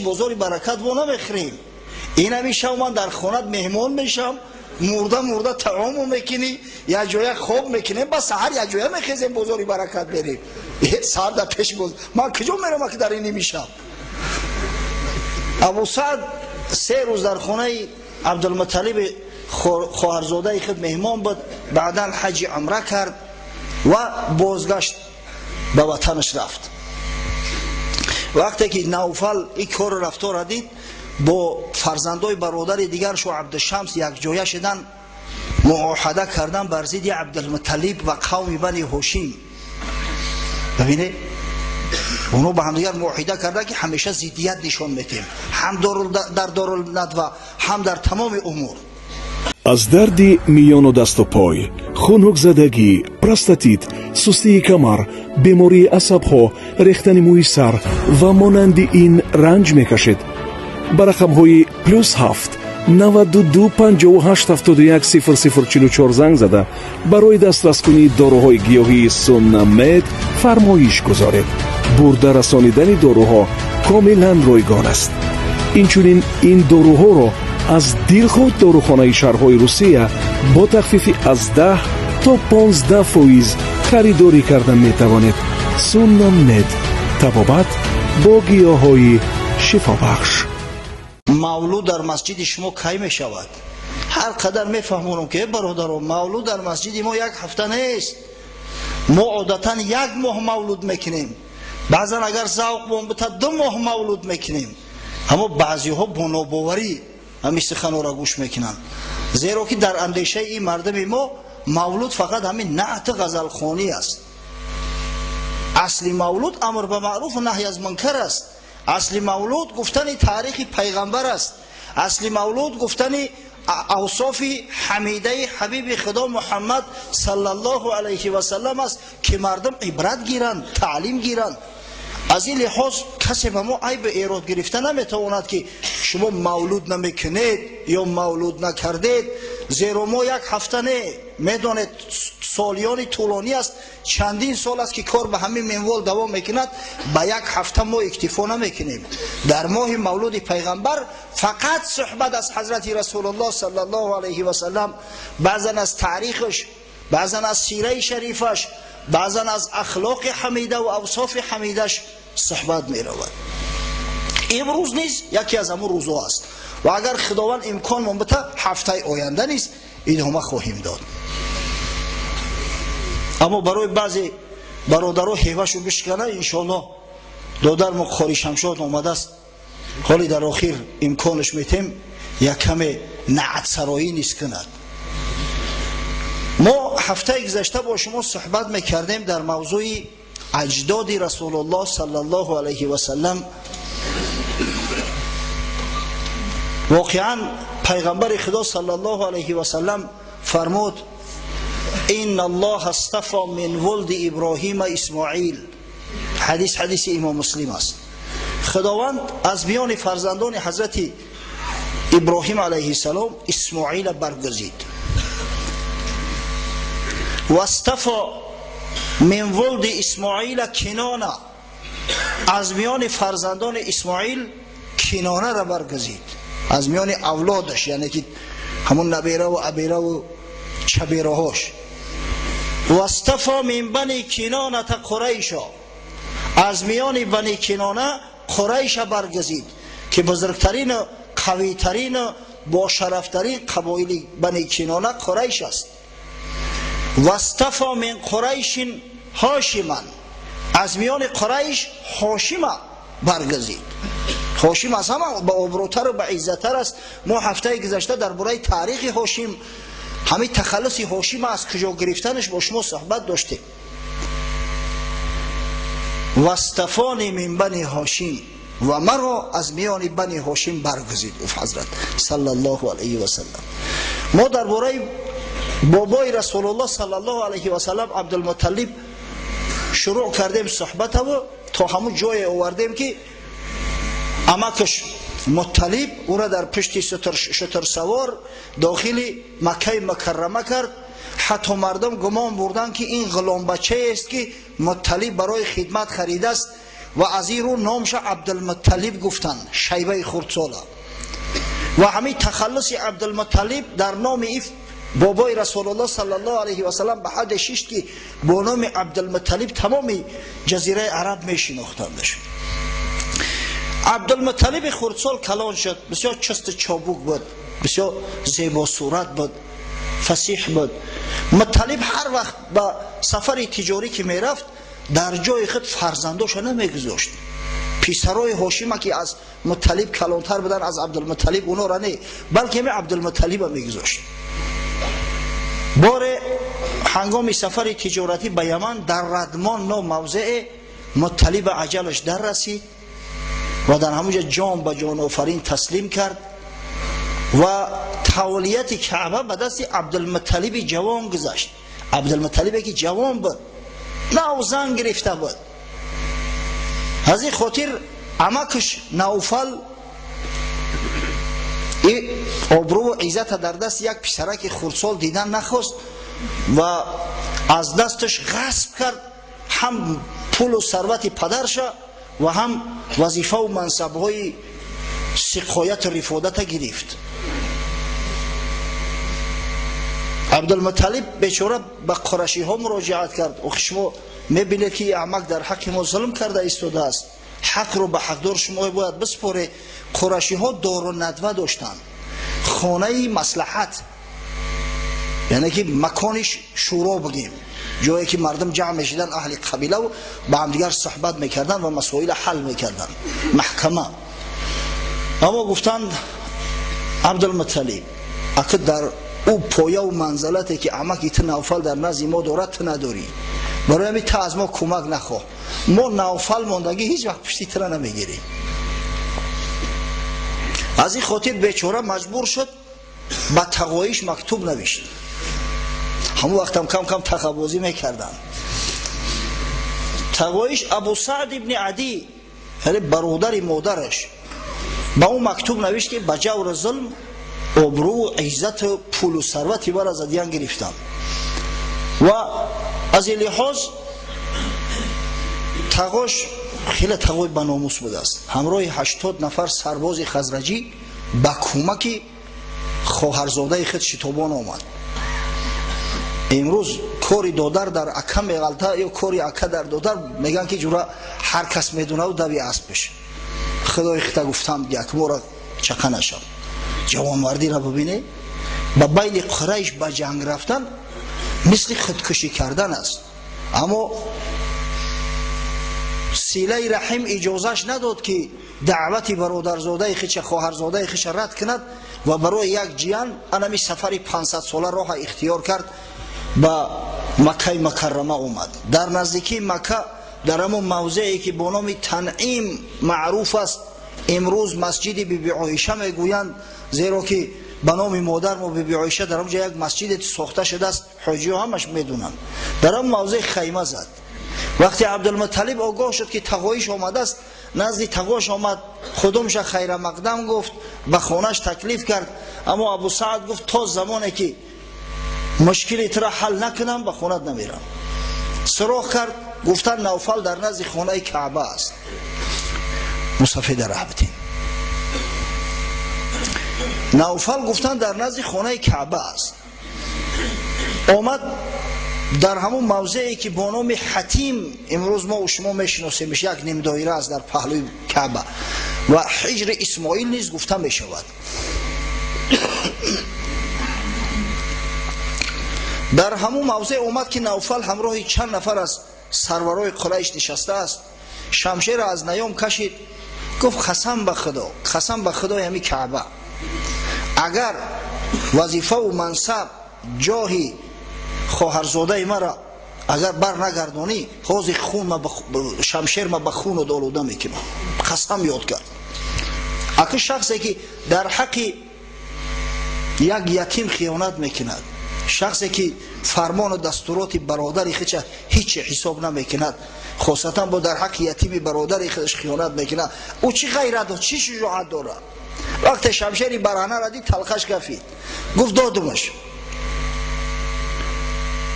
Бозори Баракат во намехӯрем. Ин шав ман дар хонат меҳмон мешам, мурда мурда таому мекунӣ, як ҷоя хоб мекунем, ба саҳар як ҷоя мехезем, бозори Баракат мерем. Саҳар дар пеш боз ман куҷо мерам, ки дар ин нимишаб? Абу Саъд 3 рӯз дар хонаи Абдулмуталиби хоҳарзодаи худ меҳмон буд. Баъдан ҳаҷи умра кард ва бозгашт, ба ватанаш рафт. Вақте ки Навфал ин кору рафтора дид, бо фарзандои бародари дигаршу Абдушамс якҷоя шудан, муоҳада кардан бар зидди Абдулмуталиб ва қавми Бани Ҳошим. Бибинед, онҳо ба ҳамдигар муоҳида карда, ки ҳамеша зиддият нишон метиҳем, ҳам дар Дорулнадва, ҳам дар тамоми умур. Аз дарди миёну дасту пой, хунукзадагӣ, простатит, сустии камар, бемории асабҳо, рехтани мӯи сар ва монанди ин ранҷ мекашед? Ба рақамҳои +7 92 58 71 00 44 занг зада, барои дастраскунии доруҳои гиёҳии Суннамед фармоиш гузоред. Бурда расонидани доруҳо комилан ройгон аст. Инчунин ин доруҳоро аз дилхоҳ дорухонаи шаҳрҳои Русия бо тахфифи аз 10 то 15% харидорӣ карда метавонед. Суннамед — табобат бо гиёҳҳои шифобахш. Мавлуд дар масҷиди шумо кай мешавад? Ҳар қадар мефаҳмонам, ки бародаро, мавлуд дар масҷиди мо як ҳафта нест. Мо одатан як моҳ мавлуд мекунем, баъзан агар завқ бомбита, 2 моҳ мавлуд мекунем. Аммо баъзеҳо бо нобоварӣ ҳамин суханҳоро гӯш мекунанд, зеро ки дар андешаи ин мардуми мо мавлуд фақат ҳамин наъти ғазалхонӣ аст. Асли мавлуд амр ба маъруфу наҳй аз мункар аст. Асли мавлуд гуфтани таърихи пайғамбар аст. Асли мавлуд гуфтани авсофи ҳамидаи ҳабиби Худо Муҳаммад саллаллоҳу алайҳи васаллам аст, ки мардум ибрат гиранд, таълим гиранд. Аз ин лиҳоз касе ба мо айб эрод гирифта наметавонад, ки шумо мавлуд намекунед ё мавлуд накардед, зеро мо як ҳафта не, медонед, солиёни тӯлонӣ аст, чандин сол аст, ки кор ба ҳамин минвол давом мекунад. Ба як ҳафта мо иктифо намекунем. Дар моҳи мавлуди пайғамбар фақат суҳбат аз ҳазрати Расулуллоҳ саллаллоҳу алайҳи васаллам, баъзан аз таърихаш, баъзан аз сираи шарифаш, баъзан аз ахлоқи ҳамида ва авсофи ҳамидаш суҳбат меравад. Имрӯз низ яке аз ҳамун рӯзҳо аст ва агар Худованд имкон бита, ҳафтаи оянда низ идома хоҳем дод. Аммо барои баъзе бародаро ҳевашу бишкана, иншоаллоҳ, додармо Қори Шамшод омадааст. Ҳоли дар охир имконаш метем, як каме наътсароӣ низ кунад. Мо ҳафтаи гузашта бо шумо суҳбат мекардем дар мавзӯи аҷдоди Расулуллоҳ саллаллоҳу алайҳи васаллам. Воқеан, пайғамбари Худо саллаллоҳу алайҳи васаллам фармуд: «Инна Аллоҳа астафо мин вулди Иброҳима Исмоил». Ҳадис ҳадиси Имом Муслим аст. Худованд аз миёни фарзандони ҳазрати Иброҳим алайҳиссалом Исмоила баргузид. Вастафо мин вулди Исмоила Кинона. Аз миёни фарзандони Исмоил Кинонара баргузид, аз миёни авлодаш, яъне ки ҳамун набераву абераву чабераҳош. Вастафо мин бани Киноната Қурайшо. Аз миёни Бани Кинона Қурайша баргузид, ки бузургтарину қавитарину бошарафтарин қабоили Бани Кинона Қурайш аст. Вастафо мин Қурайшин Ҳошиман. Аз миёни Қурайш Ҳошима баргузид. Ҳошим аз ҳама ба обрӯтару ба иззаттар аст. Мо ҳафтаи гузашта дар бораи таърихи Ҳошим, ҳамин тахаллуси Ҳошима аз куҷо гирифтанаш бо шумо суҳбат доштем. Вастафони мин Бани Ҳошим. Ва маро аз миёни Бани Ҳошим баргузид, гуфт ҳазрат саллаллоҳу алайҳи васаллам. Мо дар бораи бобои Расулуллоҳ саллаллоҳу алайҳи васаллам Абдулмуталлиб шурӯъ кардем суҳбатаву то ҳамун ҷое овардем, ки амакаш Мутталиб ӯра дар пушти шутурсавор дохили Маккаи Мукаррама кард. Ҳатто мардум гумон бурданд, ки ин ғуломбачаест, ки Мутталиб барои хидмат харидааст. ва аз ин рӯ номша Абдулмутталиб гуфтанд, шайбаи хурдсола. Ва ҳамин тахаллуси Абдулмутталиб дар номи иф бобои Расулуллоҳ саллаллоҳу алайҳи васаллам ба ҳадде шишт, ки бо номи Абдулмутталиб тамоми ҷазираи араб мешинохтандаш. Абдулмутталиби хурдсол калон шуд, бисёр чусту чобук буд, бисёр зебосурат буд, фасиҳ буд. Мутталиб ҳар вақт ба сафари тиҷорӣ ки мерафт, дар ҷои худ фарзандоша намегузошт. Писарои Ҳошима, ки аз Мутталиб калонтар буданд, аз Абдулмутталиб, онора не, балки ҳами Абдулмутталиба мегузошт. Боре ҳангоми сафари тиҷоратӣ ба Яман дар Радмон ном мавзеъе Мутталиба аҷалаш дар расид ва дар ҳамонҷа ҷон ба ҷонофарин таслим кард ва тавлияти Каъба ба дасти Абдулмутталиби ҷавон гузашт. Абдулмутталибе ки ҷавон буд, нав зан гирифта буд. Аз ин хотир амакаш Науфал обрӯву иззата дар дасти як писараки хурдсол дидан нахост ва аз дасташ ғасб кард ҳам пулу сарвати падарша ва ҳам вазифаву мансабҳои сиқояту рифодата гирифт. Абдулмутталиб бечора ба қурашиҳо муроҷиат кард. Охи шумо мебинед, ки амак дар ҳаққи мо зулм карда истодааст, ҳақро ба ҳақдор шумо бояд биспоред. Қурашиҳо дору надва доштанд, хонаи маслаҳат, яъне ки макони шӯро бигем, ҷое ки мардум ҷамъ мешиданд, аҳли қабилаву ба ҳамдигар суҳбат мекарданд ва масоила ҳал мекарданд, маҳкама. Аммо гуфтанд: Абдулмутталиб, ака дар ӯ появу манзалате ки амаки ту Навфал дар назди мо дорад, ту надорӣ, барои ҳамин ту аз мо кӯмак нахоҳ, мо Навфал мондагӣ ҳеҷ вақт пушти тура намегирем. Аз ин хотир бечора маҷбур шуд, ба тағоиш мактуб навишт. Ҳамон вақтам кам кам тағабозӣ мекарданд. Тағоиш Абу Саъд ибни Адӣ, яъне бародари модараш, ба ӯ мактуб навишт, ки ба ҷавру зулм обрӯву иззату пулу сарвати маро задиян гирифтанд. Ва аз ин лиҳоз тағош хеле тағои баномус будааст. Ҳамроҳи 80 нафар сарбози хазраҷӣ ба кӯмаки хоҳарзодаи худ шитобон омад. Имрӯз кори додар дар ака меғалта ё кори ака дар додар, мегӯянд, ки ҷура ҳар кас медонаву дави аспш. Худои хита гуфтам, як мора чақа нашав. Ҷавонмардиро бибине, ба байни Қурайш ба ҷанг рафтан мисли худкушӣ кардан аст. Аммо силаи раҳим иҷозаш надод, ки даъвати бародарзодаи хича, хоҳарзодаи хича рад кунад ва барои як ҷиян анами сафари 500 сола роҳа ихтиёр кард, ба Маккаи Мукаррама омад. Дар наздикии Макка, дар ҳамон мавзее ки бо номи Танъим маъруф аст, имрӯз масҷиди Биби Оиша мегӯянд, зеро ки ба номи модар мо Биби Оиша дар онҷа як масҷиде сохта шудааст, ҳоҷиҳо ҳамаш медонанд. Дар ҳамон мавзеъ хайма зад. Вақте Абдулмутталиб огоҳ шуд, ки тағоиш омадааст, назди тағош омад, худумша хайрамақдам гуфт, ба хонаш таклиф кард. Аммо Абу Саъд гуфт: то замоне ки мушкили тура ҳал накунам, ба хонат намерам. Суроғ кард, гуфтанд Навфал дар назди хонаи Каъба аст. Мусафида раҳбатин. Навфал гуфтанд дар назди хонаи Каъба аст. Омад дар ҳамон мавзее ки бо номи Ҳатим имрӯз мо шумо мешиносемш, як нимдоира аст дар паҳлӯи Каъба ва ҳиҷри Исмоил низ гуфта мешавад. Дар ҳамон мавзеъ омад, ки Навфал ҳамроҳи чанд нафар аз сарварои Қурайш нишастааст. Шамшера аз наём кашид, гуфт: қасам ба Худо, қасам ба Худои ҳами Каъба, агар вазифаву мансаб ҷоҳи хоҳарзодаи мара агар бар нагардонӣ, ҳозир шамшер ма ба хуну олуда мекунам. Қасам ёд кард. Аки шахсе ки дар ҳаққи як ятим хиёнат мекунад, шахсе ки фармону дастуроти бародари худша ҳеҷ ҳисоб намекунад, хосатан бо дар ҳаққи ятими бародари худаш хиёнат мекунад, ӯ чӣ ғайрат, чӣ шуҷоат дорад? Вақте шамшери барҳанаро дид, талхаш гафид, гуфт: додумаш.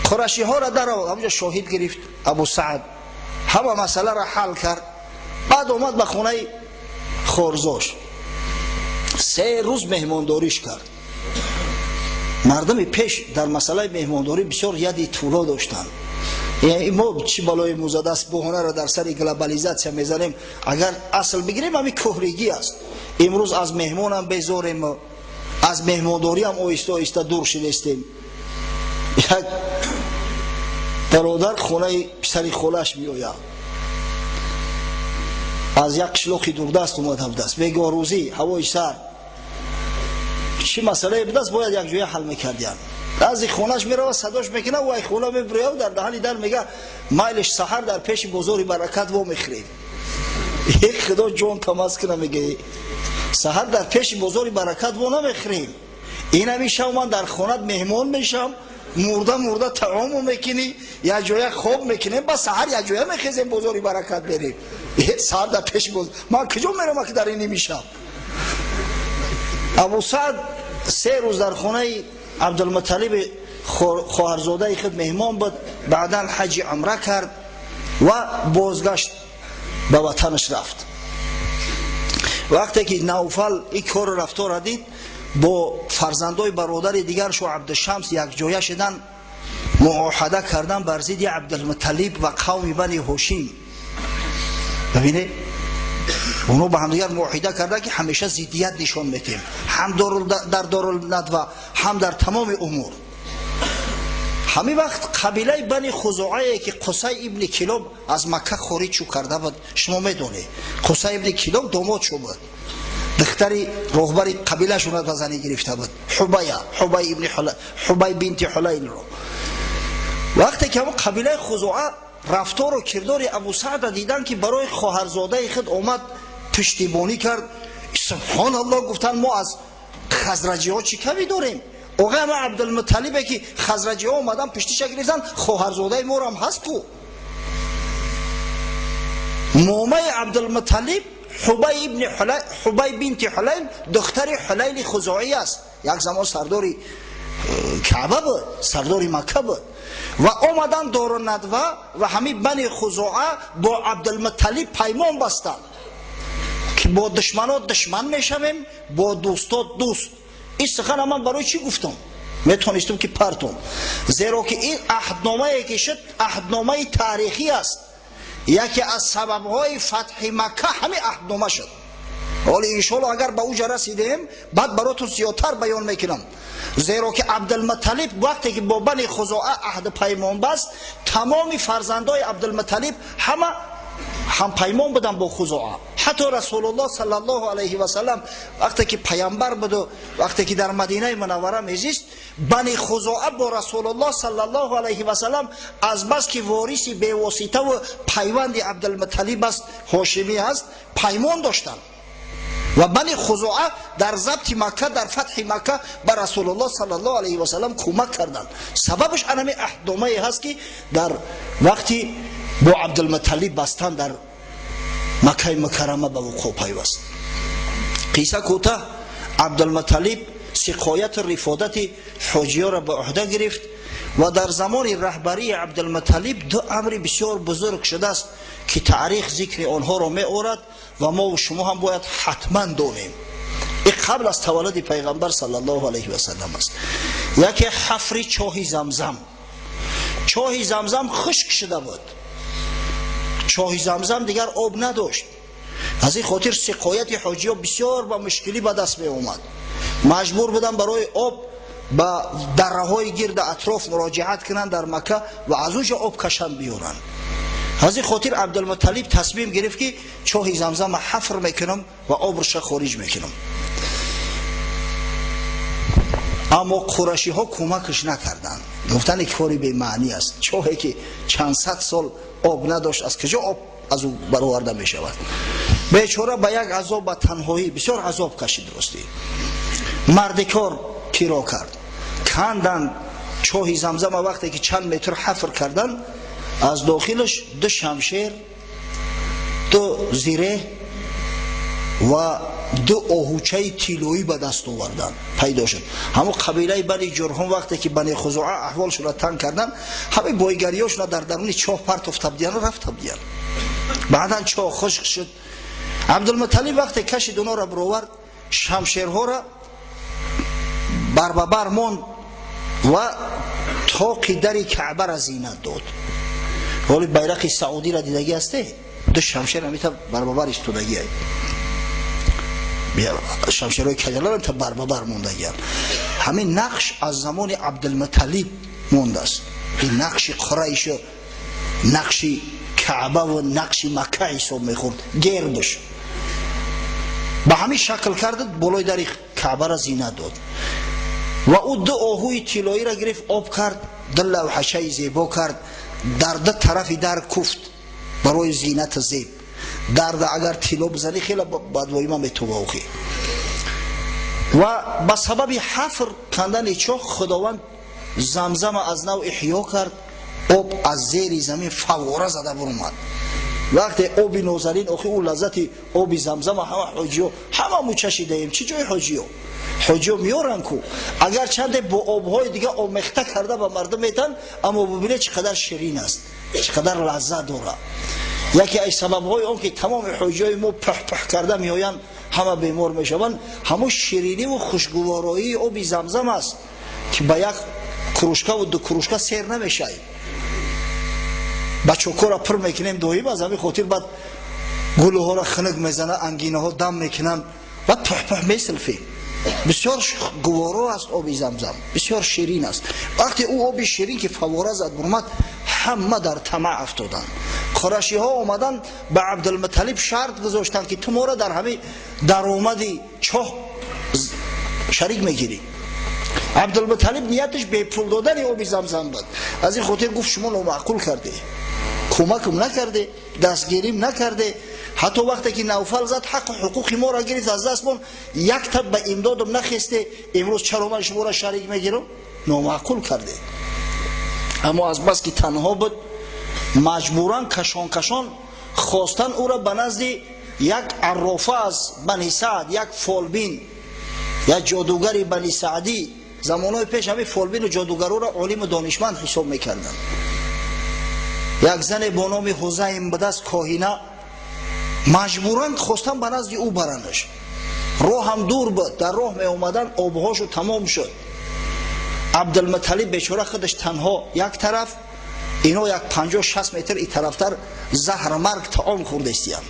Қурашиҳоро даровард, ҳамонҷо шоҳид гирифт Абу Саъд, ҳама масъаларо ҳал кард. Баъд омад ба хонаи хорзош, 3 рӯз меҳмондориш кард. Мардуми пеш дар масъалаи меҳмондорӣ бисёр яди тӯло доштанд. Мо чӣ балои музадаст баҳонаро дар сари глобализатсия мезанем. Агар асл бигирем, ҳамин кӯҳригӣ аст. Имрӯз аз меҳмонам безорем, аз меҳмондориам оҳиста оҳиста дур шидастем. Як бародар хонаи писари холаш меояд, аз як қишлоқи дурдаст омада будааст, бегоҳрӯзӣ, ҳавои сард, чӣ масъалае будааст, бояд якҷоя ҳал мекардиянд. Аз хонаш мерава, садош мекунад, вай хона мебуряд, дар даҳани дар мега майлиш саҳар дар пеши бозори Баракат во мехӯрем. Е худо ҷон тамаз куна, мега саҳар дар пеши бозори Баракат во намехӯрем. Инами шав ман дар хонат меҳмон мешам, мурда мурда таому мекунӣ, якҷоя хоб мекунем, ба саҳар якҷоя мехезем, бозори Баракат берем. Саҳар дар пеши бозор ман куҷо мерам, ки дар ин нимишаб? Абу Саъд 3 рӯз дар хонаи Абдулмуталиб хоҳарзодаи худ меҳмон буд. Баъдан ҳаҷи умра кард ва бозгашт ба ватанаш рафт. Вақте ки Навфал ин корро рафтора дид, бо фарзандои бародари дигаршо Абдушамс якҷоя шудан, муоҳада кардан бар зидди Абдулмуталиб ва қавми Бани Ҳошим. Бибинед, онҳо ба ҳамдигар муоҳида карда, ки ҳамеша зиддият нишон медиҳем, ҳам дар Дорулнадва, ҳам дар тамоми умур. Ҳамин вақт қабилаи Бани Хузоае, ки Қусай ибни Килоб аз Макка хориҷ шу карда буд, шумо медонед, Қусай ибни Килоб домод шу буд, духтари роҳбари қабилашонро ба занӣ гирифта буд, Ҳубая, Ҳубай ибни Ҳубай бинти Ҳулайлро. Вақте ки ҳамон қабилаи Хузоа рафтору кирдори Абу Саъда дидан, ки барои хоҳарзодаи худ омад пуштибонӣ кард, субҳоналлоҳ гуфтанд, мо аз хазраҷиҳо чӣ камӣ дорем? Оғои ма Абдулмуталибе ки хазраҷиҳо омадан пуштиша гирифтан, хоҳарзодаи морам ҳаст ку. Момаи Абдулмуталиб Ҳубай ибни Ҳулай, Ҳубай бинти Ҳулайл духтари Ҳулайли Хузоӣ аст. Як замон сардори Каъба буд, сардори Макка буд. Ва омадан Дорунадва ва ҳамин Бани Хузоа бо Абдулмуталиб паймон бастанд, ки бо душманот душман мешавем, бо дӯстот дӯст. Ин сухана ман барои чӣ гуфтам? Метавонистам ки партом, зеро ки ин аҳдномае ки шуд аҳдномаи таърихӣ аст. Яке аз сабабҳои фатҳи Макка ҳамин аҳднома шуд. Ҳоло иншоалло агар ба уҷа расидем, баъд баротон зиёдтар баён мекунам. Зеро ки Абдулмуталиб вақте ки бо Бани Хузоа аҳду паймон баст, тамоми фарзандои Абдулмуталиб ҳама ҳампаймон буданд бо Хузоа. Ҳатто Расулуллоҳ саллаллоҳу алайҳи васаллам вақте ки паямбар буду, вақте ки дар Мадинаи Мунаввара мезист, Бани Хузоа бо Расулуллоҳ саллаллоҳу алайҳи васаллам аз бас ки вориси бевоситаву пайванди Абдулмуталиб аст, ҳошимӣ аст, паймон доштанд. Ва Бани Хузоа дар забти Макка, дар фатҳи Макка ба Расулуллоҳ саллаллоҳу алайҳи васаллам кӯмак карданд. Сабабаш анами аҳдномае ҳаст, ки дар вақти бо Абдулмуталиб бастан дар Маккаи Мукаррама ба вуқӯъ пайваст. Қисса кӯтаҳ, Абдулмуталиб сиқояту рифодати ҳоҷиёро ба уҳда гирифт ва дар замони раҳбарии Абдулмуталиб ду амри бисёр бузург шудааст, ки таърих зикри онҳоро меорад ва мо шумо ҳам бояд ҳатман донем. Ин қабл аз таваллуди пайғамбар саллаллоҳу алайҳи васаллам аст. Яке ҳафри чоҳи Замзам. Чоҳи Замзам хушк шуда буд, чоҳи Замзам дигар об надошт. Аз ин хотир сиқояти ҳоҷиё бисёр ба мушкилӣ ба даст меомад. Маҷбур буданд барои об ба дарраҳои гирда атроф муроҷиат кунанд дар Макка ва аз уҷа об кашанд биёранд. Аз ин хотир Абдулмуталиб тасмим гирифт, ки чоҳи Замзама ҳафр мекунам ва обрша хориҷ мекунам. Аммо қурашиҳо кӯмакаш накарданд, гуфтанд ин кори бемаънӣ аст. Чоҳе ки чанд сад сол об надошт, аз куҷо об аз ӯ бароварда мешавад? Бечора ба як азоб, ба танҳоӣ бисёр азоб кашид. Ростӣ мардикор киро кард, канданд чоҳи Замзама. Вақте ки чанд метр ҳафр карданд, аз дохилаш 2 шамшер, 2 зиреҳ ва 2 оҳучаи тиллоӣ ба даст оварданд, пайдо шуд. Ҳамон қабилаи Бани Ҷурҳум вақте ки Бани Хузоа аҳволшонро танг карданд, ҳамаи бойгариҳошонро дар даруни чоҳ партофта будиянд, рафта будиянд. Баъдан чоҳ хушк шуд. Абдулмуталиб вақте кашид онора бировард, шамшерҳоро барбабар монд ва тоқи дари Каъбара зинат дод. Ҳоли байрақи Саудиро дидагӣ ҳасте? Ду шамшер ҳамита барбабар истодагӣ. Шамшерҳои каҷалар ҳамита барбабар мондагианд. Ҳамин нақш аз замони Абдулмуталиб мондааст. Ин нақши Қурайшу нақши Каъба ва нақши Макка ҳисоб мехӯрд, гербш. Ба ҳамин шакл карда болои дари Каъбара зинат дод. Ва ӯ ду оҳуи тиллоиро гирифт, об кард, ду лавҳашаи зебо кард, дар ду тарафи дар куфт барои зинату зеб. Дарда агар тилло бизанӣ хеле бадвоима метова охи. Ва ба сабаби ҳафр кандани чоҳ Худованд Замзама аз нав иҳё кард, об аз зери замин фаввора зада буромад. Вақте оби нозанин, охи ӯ лаззати оби Замзама ҳама ҳоҷиё, ҳама мучашидаем. Чӣ ҷои ҳоҷиё? Ҳоҷиё меоранд ку, агар чанде бо обҳои дига омехта карда ба мардум метан, аммо бубинед чӣ қадар ширин аст, чӣ қадар лаззат дорад. Яке аз сабабҳои он ки тамоми ҳоҷиёи мо пӯҳ-пӯҳ карда меоянд, ҳама бемор мешаванд, ҳамон шириниву хушгувороии оби Замзам аст, ки ба як кружкаву ду кружка сер намешавад. Бачокора пур мекунем доим, аз ҳамин хотир баъд гулуҳоро хунук мезана, ангинаҳо дам мекунанд, баъд пӯҳ-пӯҳ месилфем. Бисёр гуворо аст оби Замзам, бисёр ширин аст. Вақте ӯ оби ширин ки фаввора зад бурмад, ҳама дар тамаъ афтоданд. Қурашиҳо омаданд ба Абдулмуталиб шарт гузоштанд, ки ту моро дар ҳамин даромади чоҳ шарик мегирӣ. Абдулмуталиб нияташ бепул додани оби Замзам буд. Аз ин хотир гуфт шумо номаъқул карде, кӯмакам накарде, дастгирим накарде. Ҳатто вақте ки Навфал зад, ҳаққу ҳуқуқи моро гирифт аз дастмон, якта ба имдодам нахесте, имрӯз чаро ман шуморо шарик мегирам? Номаъқул карде. Аммо аз бас ки танҳо буд, маҷбуран кашон-кашон хостан ӯро ба назди як аррофа аз Бани Саъд, як фолбин, як ҷодугари Бани Саъдӣ. Замонҳои пеш ҳамин фолбину ҷодугароро олиму донишманд ҳисоб мекарданд. Як зане бо номи Ҳузайм будаст, коҳина, маҷбуран хостан ба назди ӯ баранаш. Роҳам дур буд, дар роҳ меомаданд, обҳошу тамом шуд. Абдулмуталиб бечора худаш танҳо як тараф, ино як 50-60 метр и тарафтар заҳрмарг таом хӯрдестиянд.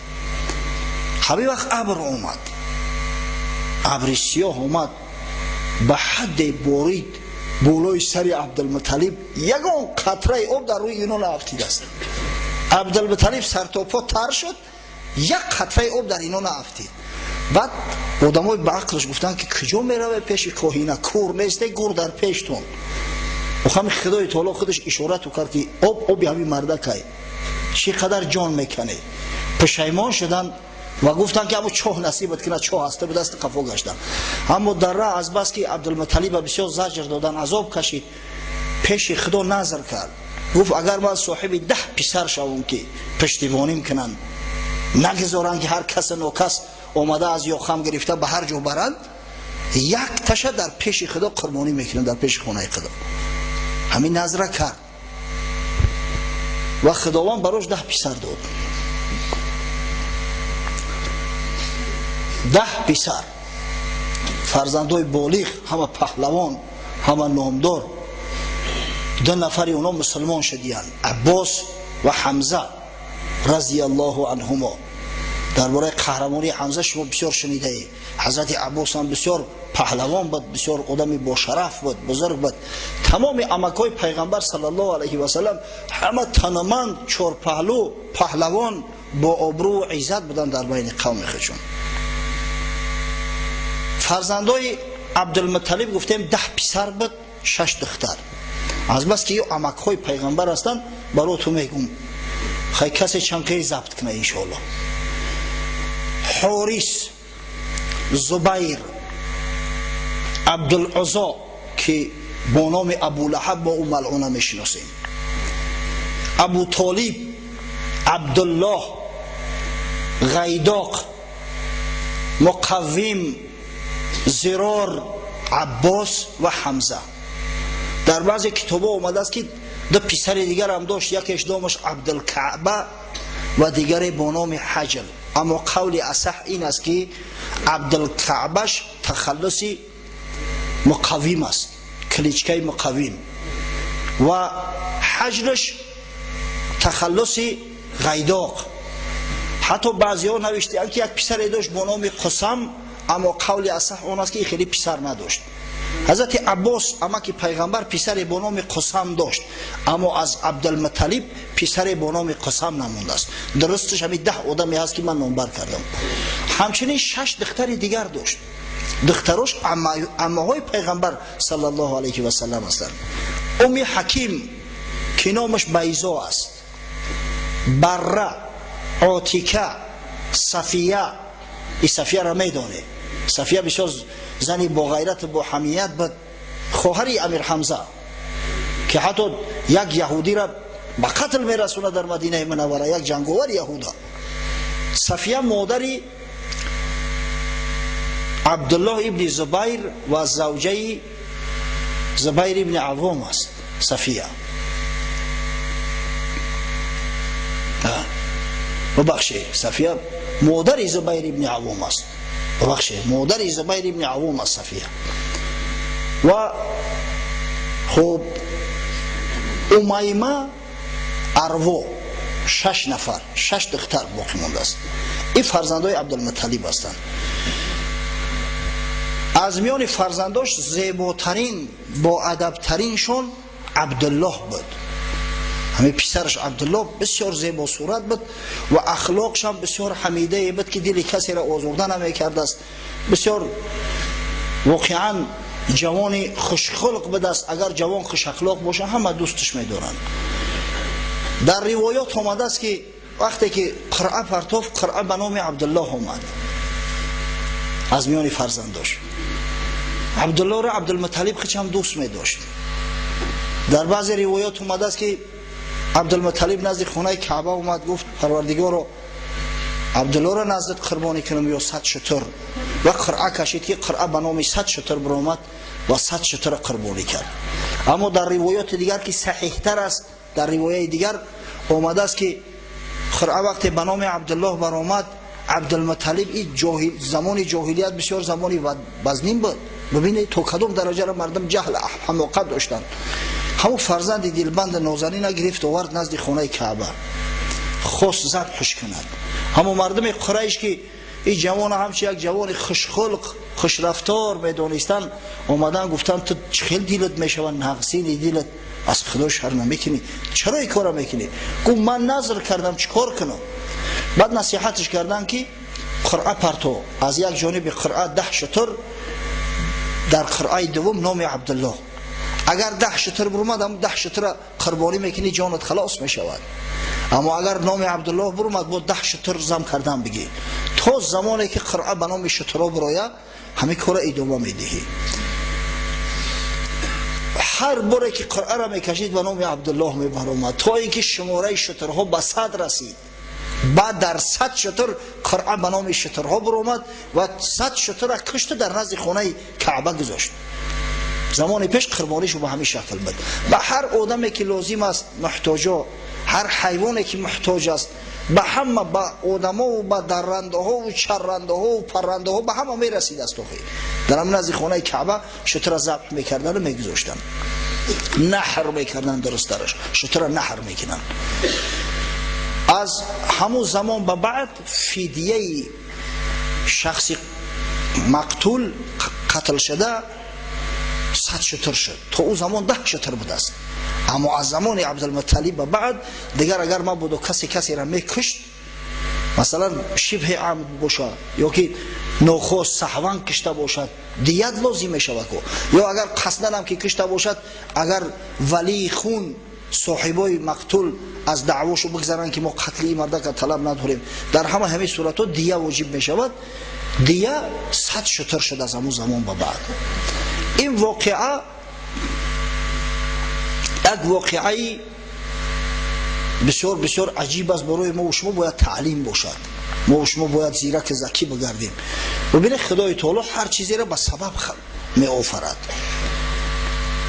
Ҳамин вақт абр омад, абри сиёҳ омад, ба ҳадде борид болои сари Абдулмуталиб, ягон қатраи об дар рӯи ино наафтидааст. Абдулмуталиб сартопо тар шуд, як қатраи об дар ино наафтид. Баъд одамои ба ақлаш гуфтанд, ки куҷо мераве пеши коҳина, кур несте, гур дар пештон. Охами Худои таоло худаш ишорату кард, ки об оби ҳамин мардакай, чӣ қадар ҷон мекане. Пушаймон шуданд ва гуфтанд, ки аммо чоҳ насибат кунад, чоҳ ҳаста будаст, қафо гаштанд. Аммо дар раҳ аз бас ки Абдулмуталиба бисёр заҷр додан, азоб кашид, пеши Худо назр кард. Гуфт агар ман соҳиби 10 писар шавам, ки пуштибоним кунанд, нагузоранд, ки ҳар касу нокас омада аз ёхам гирифта ба ҳар ҷо баранд, як таша дар пеши Худо қурбонӣ мекунам, дар пеши хонаи Худо. Ҳамин назра кард ва Худованд барош 10 писар дод. 10 писар, фарзандои болиғ, ҳама паҳлавон, ҳама номдор. 2 нафари онҳо мусулмон шудиянд, Аббос ва Ҳамза разияллоҳу анҳумо. Дар бораи қаҳрамонии Ҳамза шумо бисёр шунидаед. Ҳазрати Аббос ҳам бисёр паҳлавон буд, бисёр одами бошараф буд, бузург буд. Тамоми амакҳои пайғамбар саллаллоҳу алайҳи васаллам ҳама таноманд, чорпаҳлу, паҳлавон, бо обрӯву иззат буданд дар байни қавми худшон. Фарзандои Абдулмуталиб гуфтем 10 писар буд, 6 духтар. Аз бас ки ё амакҳои пайғамбар ҳастанд, барои ту мегум, хай касе чанқаи забт кунад иншоаллоҳ. Ҳорис, Зубайр, Абдулузо, ки бо номи Абулаҳаб мо ӯ малъуна мешиносем, Абутолиб, Абдуллоҳ, Ғайдоқ, Муқаввим, Зирор, Аббос ва Ҳамза. Дар баъзе китобҳо омадааст, ки ду писари дигарам дошт, якеш номаш Абдулкаъба, ва дигаре бо номи Ҳаҷл. Аммо қавли асаҳ ин аст, ки Абдулкаъбаш тахаллуси Муқаввим аст, кличкаи Муқаввим, ва Ҳаҷлш тахаллуси Ғайдоқ. Ҳатто баъзеҳо навиштаанд, ки як писаре дошт бо номи Қусам, аммо қавли асаҳ он аст, ки хеле писар надошт. Ҳазрати Аббос амаки пайғамбар писаре бо номи Қусам дошт, аммо аз Абдулмуталиб писаре бо номи Қусам намондааст. Дурусташ ҳамин 10 одаме ҳаст, ки ман номбар кардам. Ҳамчунин 6 духтари дигар дошт. Духтарош аммаҳои пайғамбар саллаллоҳу алайҳи васаллам ҳастанд. Умми Ҳаким, ки номаш Байзо аст, Барра, Отика, Сафия. И Сафияро медонед. Сафия бисёр зани бо ғайрат, бо ҳамият буд, хоҳари Амир Ҳамза, ки ҳатто як яҳудиро ба қатл мерасонад дар Мадинаи Мунаввара, як ҷанговари яҳуда. Сафия модари Абдуллоҳ ибни Зубайр ва завҷаи Зубайр ибни Аввом аст. Сафия, бубахшед, Сафия модари Зубайр ибни Аввом аст. Бубахшед, модари Зубайр ибни Аввом аст Сафия. Ва хуб, Умайма, Арво, 6 нафар, 6 духтар боқӣ мондааст. Ин фарзандои Абдулмуталиб ҳастанд. Аз миёни фарзандош зеботарин, боадабтариншон Абдуллоҳ буд. Ҳамин писараш Абдуллоҳ бисёр зебосурат буд ва ахлоқшам бисёр ҳамидае буд, ки дили касеро озурда намекардааст. Бисёр воқеан ҷавони хушхулқ будааст. Агар ҷавон хушахлоқ бошад, ҳама дӯсташ медоранд. Дар ривоят омадааст, ки вақте ки қуръа партофт, қуръа ба номи Абдуллоҳ омад аз миёни фарзандош. Абдуллоҳро Абдулмуталиб хичам дӯст медошт. Дар баъзе ривоят омадааст, ки Абдулмуталиб назди хонаи Каъба омад, гуфт: Парвардигоро, Абдуллоҳро наздат қурбонӣ кунам ё 100 шутур? Ва қуръа кашид, ки қуръа ба номи 100 шутур баромад ва 100 шутурро қурбонӣ кард. Аммо дар ривояти дигар, ки саҳиҳтар аст, дар ривояи дигар омадааст, ки қуръа вақте ба номи Абдуллоҳ баромад, Абдулмуталиб ин замони ҷоҳилият бисёр замони вазнин буд. Бибинед, то кадом дараҷаро мардум ҷаҳл, ҳамоқат доштанд. Ҳамон фарзанди дилбанди нозанина гирифт, овард назди хонаи Каъба, хост забҳш кунад. Ҳамон мардуми Қурайш, ки ин ҷавона ҳамчи як ҷавони хушхулқ, хушрафтор медонистанд, омадан гуфтанд: ту чӣ хел дилат мешавад, нағзини дилат, аз Худо шарм намекунӣ, чаро ин корро мекунӣ? Гуфт: ман назр кардам, чӣ кор кунам? Баъд насиҳатш карданд, ки қуръа парто, аз як ҷониби қуръа 10 шутур, дар қуръаи дуввум номи Абдуллоҳ. Агар 10 шутур бурумад, ҳам 10 шутурро қурбонӣ мекунӣ, ҷонат халос мешавад. Аммо агар номи Абдуллоҳ бурумад, бо 10 шутур зам кардан бигӣ. То замоне ки қуръа ба номи шутурҳо бурояд, ҳамин корро идома медиҳӣ. Ҳар боре ки қуръаро мекашид, ба номи Абдуллоҳ мебаромад, то ин ки шумораи шутурҳо ба 100 расид. Баъд дар 100 шутур қуръа ба номи шутурҳо буромад ва 100 шутурро кушта дар назди хонаи Каъба гузошт. Замони пеш қурбонишу ба ҳамин шакл буд. Ба ҳар одаме ки лозим аст, муҳтоҷо, ҳар ҳайвоне ки муҳтоҷ аст, ба ҳама, ба одамову ба даррандаҳову чаррандаҳову паррандаҳо, ба ҳама мерасид аст. Охи дар ҳамин назди хонаи Каъба шутурро забҳ мекардану мегузоштанд, наҳр мекарданд, дурусттараш шутурро наҳр мекунанд. Аз ҳамун замон ба баъд фидияи шахси мақтул, қатл шуда, 100 шутур шуд. То ӯ замон 10 шутур будааст. Аммо аз замони Абдулмуталиб ба баъд дигар агар мабудо касе касеро мекушт, масалан шибҳи амд бошад ё ки нохост саҳван кишта бошад, дият лозим мешавад. Ё агар қасдан ҳам ки кишта бошад, агар валии хун, соҳибои мақтул аз даъвошу бигзаранд, ки мо қатли ин мардака талаб надорем, дар ҳама ҳамин суратҳо дия воҷиб мешавад. Дия 100 шутур шуд аз ҳамун замон ба баъд. Ин воқеа як воқеаи бисёр бисёр аҷиб аст барои мо. Шумо бояд таълим бошад, мо шумо бояд зирак закӣ бигардем. Бибинед, Худои таоло ҳар чизеро ба сабаб меофарад.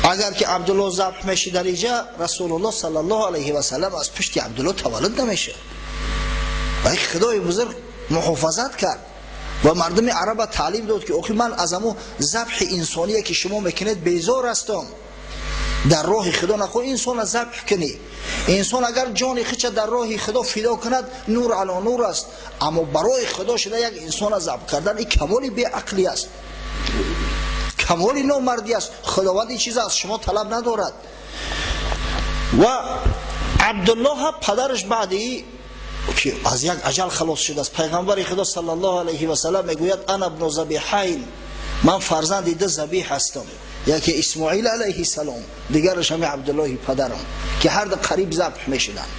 Агар ки Абдуллоҳ забҳ мешид дар инҷа, Расулуллоҳ саллаллоҳу алайҳи васаллам аз пушти Абдуллоҳ таваллуд намешуд. Ва Худои бузург муҳофизат кард ва мардуми араба таълим дод, ки охи, ман аз ҳамун забҳи инсоние, ки шумо мекунед, безор ҳастам. Дар роҳи Худо нахоҳ инсона забҳ кунӣ. Инсон агар ҷони худша дар роҳи Худо фидо кунад, нур ало нур аст, аммо барои Худо шуда як инсона забҳ кардан, ин камоли беақлӣ аст, камоли номардӣ аст. Худованд ин чиза аз шумо талаб надорад. Ва Абдуллоҳ, падараш, баъди ки аз як аҷал халос шудааст, пайғамбари Худо саллаллоҳу алайҳи васалам мегӯяд: "Ана ибну забиҳайн", ман фарзанди ду забиҳ ҳастам, яке Исмоил алайҳи салом, дигараш ҳами Абдуллоҳи падарам, ки ҳар ду қариб забҳ мешуданд.